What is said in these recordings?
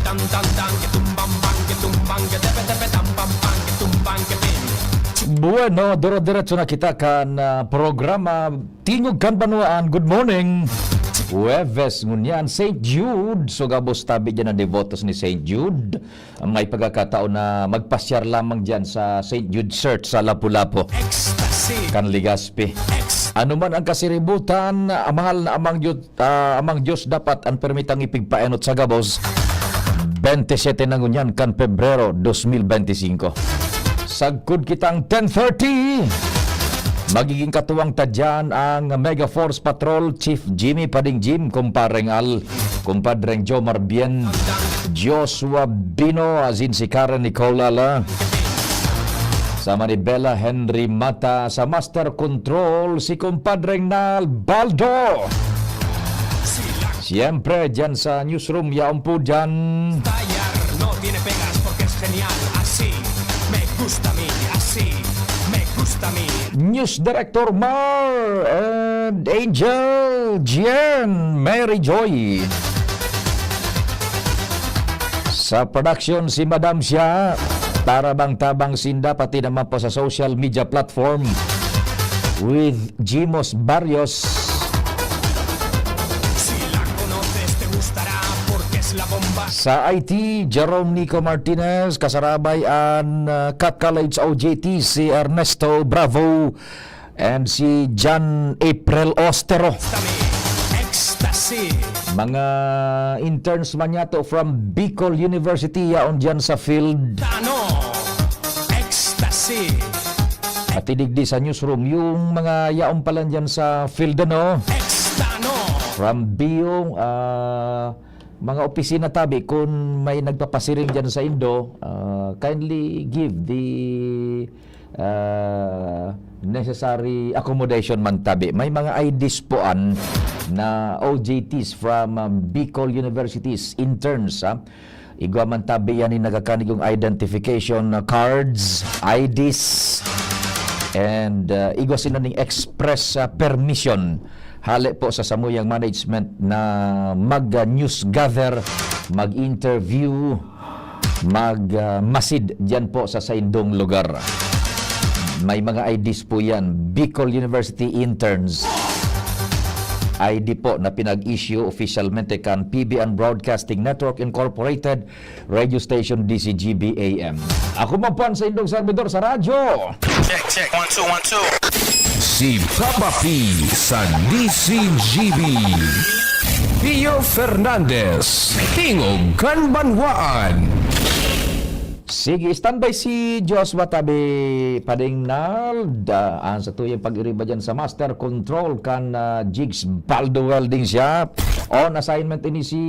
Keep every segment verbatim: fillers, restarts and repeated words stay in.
Tang tang tang, ketumbang bang, ketumbang, ketepe tepe, tam pam pang, ketumbang, keping. Bueno, duro-diretso na kita kan, ah, programa Tingog kan Banwaan. Good morning. Huwebes ngunyan, Saint Jude. So, gabos tabi dyan ang devotos ni Saint Jude. May pagkakataon na magpasyar lamang dyan sa Saint Jude Church sa Lapu-Lapu, Ecstasy. Kan Legazpi. Ex- Ano man ang kasiributan, ah, mahal na Amang Diyos, ah, Amang Diyos dapat ang permitang ipigpaenot sa gabos. Twenty-seven na ngunyan kan Pebrero dos mil benti singko. Sagkod kitang ten thirty. Magiging katuwang ta dyan ang Mega Force Patrol Chief Jimmy Pading Jim, Kumpareng Al, Kumpadreng Jomar Bien, Joshua Bino, asin si Karen Nicole Ala. Sa Manibela, Henry Mata. Sa Master Control, si Kumpadreng Nal Baldo. Siyempre, dyan sa newsroom, yaon po dyan. Tayar no tiene pegas porque es genial. Así me gusta a mí, así me gusta a mí. News Director Mar and Angel Jen Mary Joy. Sa production, si Madam siya. Tarabang-tabang sinda, pati naman po sa social media platform with Jimos Barrios. Si la conoces, te gustará porque es la bomba. Sa I T, Jerome Nico Martinez, kasarabay an, ah, Cat College O J T, si Ernesto Bravo, and si John April Ostero. Ecstasy. Mga interns man yato from Bicol University, yaon dyan sa field. Tano. Ecstasy. Pati digdi sa newsroom, yung mga yaon pa lang dyan sa field, ano? Extano. From Biyong, ah, mga opisina tabi, kung may nagpapasiring dyan sa indo, ah, kindly give the, ah, necessary accommodation man tabi. May mga I Ds po an na O J Ts from, ah, Bicol University's interns, ha? Igwa man tabi yan yung nagkakanigong identification, ah, cards, I Ds, and, ah, igwa sila ning express, ah, permission hale po sa samuyang management na mag, ah, news gather, mag-interview, mag, ah, masid dyan po sa saindong lugar. May mga I Ds po yan. Bicol University interns. I D po na pinag-issue officialmente kan P B N Broadcasting Network Incorporated, radio station D C G B A M. Ako man po ang saindong servidor sa radyo. Check, check. One, two, one, two. Si Papa P sa D C G B. Pio Fernandez, Tingog kan Banwaan. Sige, standby si Joshua tabi, Pading Nald. Ah, ang sa tuyang pag-iriba dyan sa master control kan, ah, Jigs Baldo Welding Shop. On assignment ini si,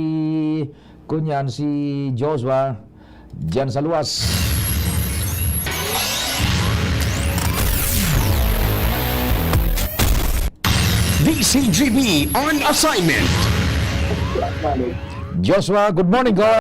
kunyan, si Joshua. Dyan sa luwas. D C G B on assignment. Joshua, good morning, Gov.